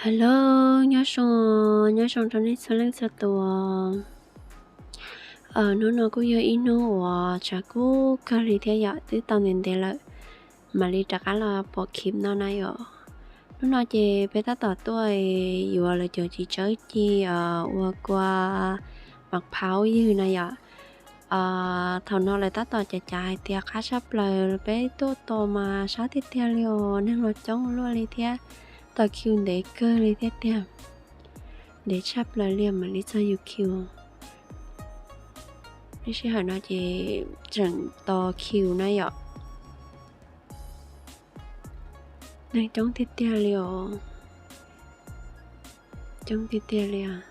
Hello, nyob zoo, nyob zoo rau nej txhua leej txhua tus. Hnub no kuj yog ib hnub uas tshav kub kawg li thiab yom, twb tau ntev ntev lawm mam li rov qab los pom khib no na yom. Hnub no ces peb tab tom tuaj yuav lawv cov txiv tsawb ci ua kua mam phaub ywg na yom. Thaum no lawv tab tom cav cav hais tias qab tshaj plaws, peb tuaj tos mas sab tiag tiag li os, neeg los coob ua luaj li thiab, tos khiu ntev kawg li thiab tiag. Ntev tshaj plaws li mam li txog yus khiu. Lub sij hawm no ces tseem tos khiu na yom. Neeg coob tiag tiag li os. Coob tiag tiag li os.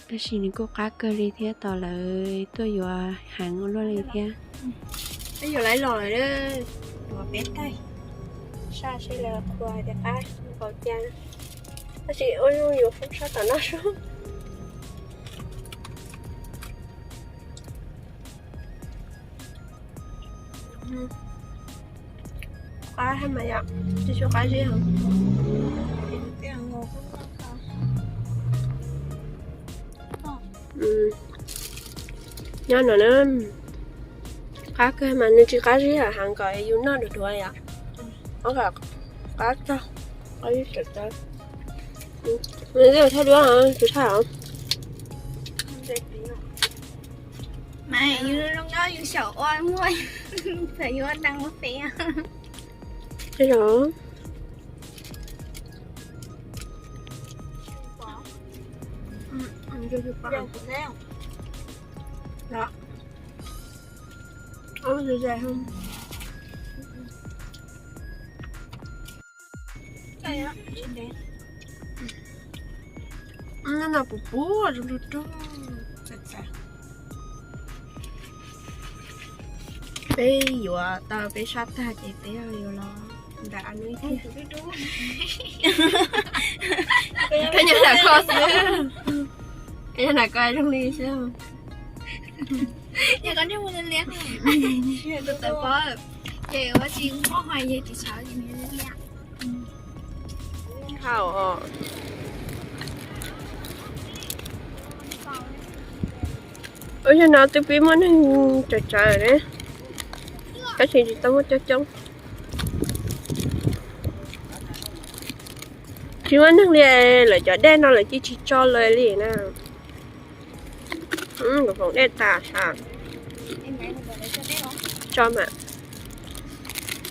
Tab sis nws kuj qab kawg li thiab, tos lawv tuaj yuav heev ua luaj li thiab. Peb yuav lawv los lawm, yuav peb taig, saj seb lawv qhuas tias qab npaum cas. Tab sis ua zoo yuav foob sab tom no sub. Qab mas yom, tsis tshua qab zib heev. Nyob no na, qab kawg mas nws tsis qab zib heev kom yus noj duav duav yom. Qab txog, qab zib tawm tawv. Nws twb thaj duab, tus thaj os. Mas yus zoo nyob yus xyaum ua muaj, txawm yuav ua neeg ua pem. Tej zaum no puv puv rau rau. Peb yuav tau peb sab tag ces peb yuav los nram a nub thiab. Koj nyob nram koj xwb, koj nyob nram koj zoo li xwb. Yog koj nyob mus liab liab, kuv tawv pob, ces ua tsis muaj hais yog tsis txhawv ces nws liab liab. Hau os. Ua yog no twb pib muaj neeg tsawv tsawv ne, tab sis tsis tau muaj coob coob. Tsis muaj neeg li, lawv cov dej no lawv cia tsis tso lawm li na. Foom dej tas, tso mas,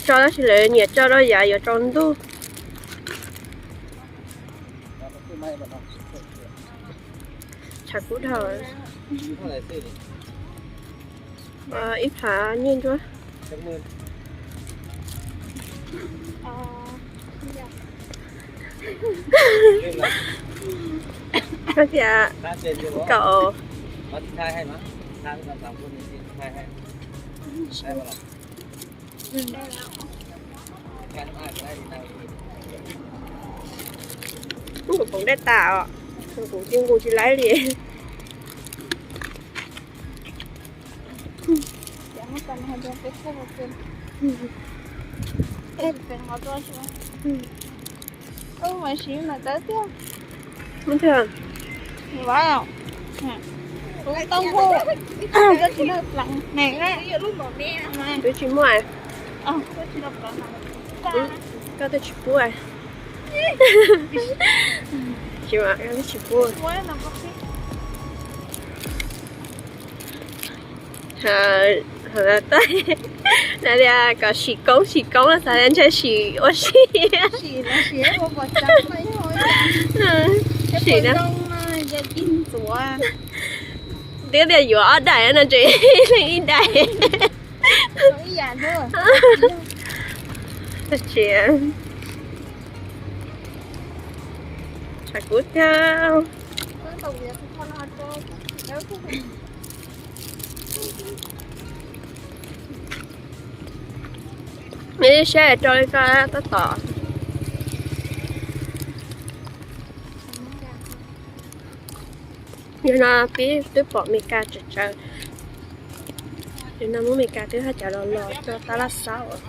tso tab sis lawv nyiam tso rau yav yuav tsaus ntuj. Tshav kub dhau. Ib phav nyiaj ntsuab. Tias kaum. Kuv foom dej tas os, kuv cia nkaus tsis laib li. Twb tsis muaj. Koj twb tsis pub. Tsis, koj twb tsis pub. Hais tias kom sim koob sim koob los xav tias ntshe sim ua si. Sim na. Twb tias yuav ob daim no tseem leej ib daim. Tsis, tshav kub thiab. Neb saib rau li koj tab tom. Yog no pib twb pom Mes Kas tsawv tsawv. Yog no muab Mes Kas twb haj cov los los rau tab laj xauj.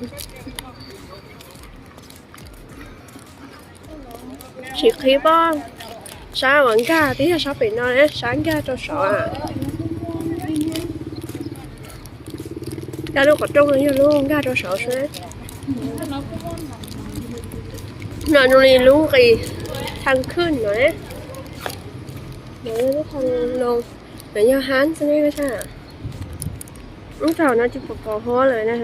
Tsis qhib pob, sab uas nkag twb yog sab pem no, sab nkag rau saud. Nkag lub qhov rooj no yog lub nkag rau saud xwb. No zoo li lub nqis thaj khwj no. No yog lub thaj loo, no yog hab xwb ne. Ub, thaum no tsis pom pos huab lawm na.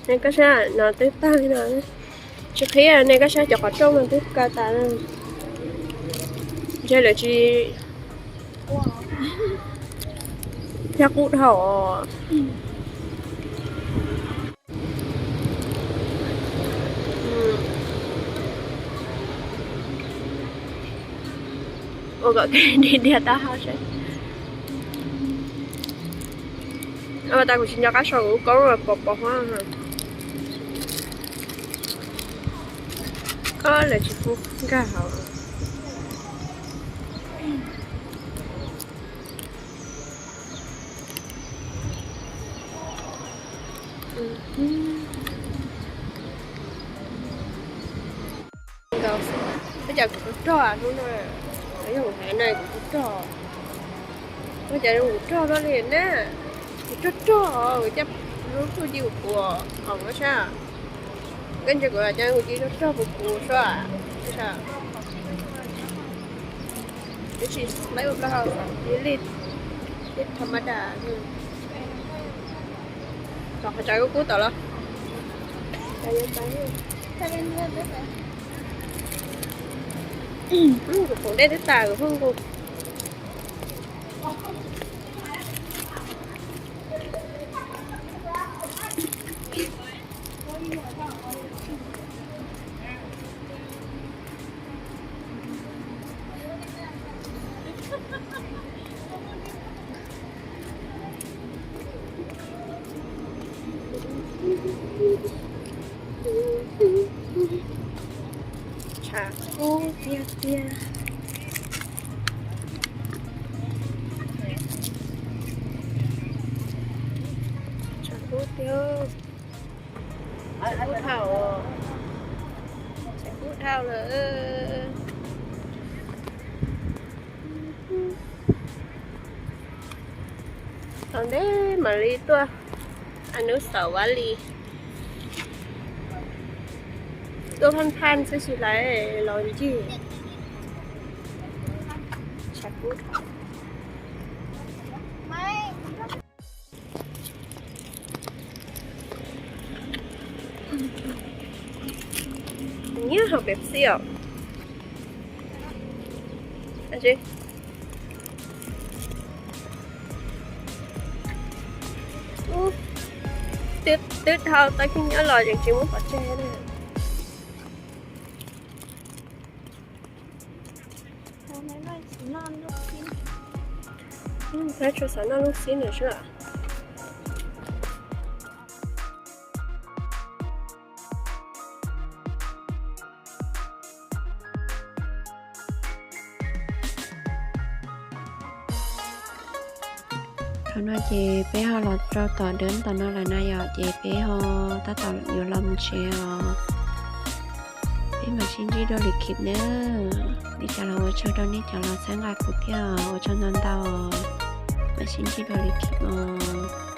Nej koj saib, no twb tag li no. Tsis qhib, nej koj saib cov qhov rooj no twb kaw tas na. Ntshe lawv tsis, yog qub dhau os. Ua kom dig diag taub hau seb. Ua tas kuv tsis nco qab sau kuv lub koob pos pos huab. Lawv tsis pub nkag hauv. Ua cas kuv tub rog hnub no, yog kuv hais no kuv tub rog, ua cas kuv rog luaj li na, kuv rog rog, kuv coj lub tug ci kuv puas khoom no sab, koj ntsia kuv cas kuv ci rog rog puas puas sua. Tab sis thaum ma da, tom qhov tsav kub kub tom los. Kuv khoom dej twb tas kuv phooj kuv. Tshav kub tiag tiag. Tshav kub tiag. Tshav kub dhau, tshav kub dhau lawm. Thaum ntej mam li tuaj Anusawali, tuaj phaj phaj xwb tsis lawv los ncig. Tshav kub dhau. Nyob hauv Pepsi os. Twb dhau tau kiag nyob los tseem tsis muab pov tseg na. Tab tsuas xav noj lub xib no xwb. Thaum no ces peb ho los rau tom dawb tom no lawm na yom, ces peb ho tab tom yuav los mus tsev os. Peb mam sib ntsib dua lwm clip nawb. Nej cov los ua tsaug rau nej cov los txhawb nqa kuv thiab, ua tsaug ntau ntau. Mam sib ntsib dua lwm clip os.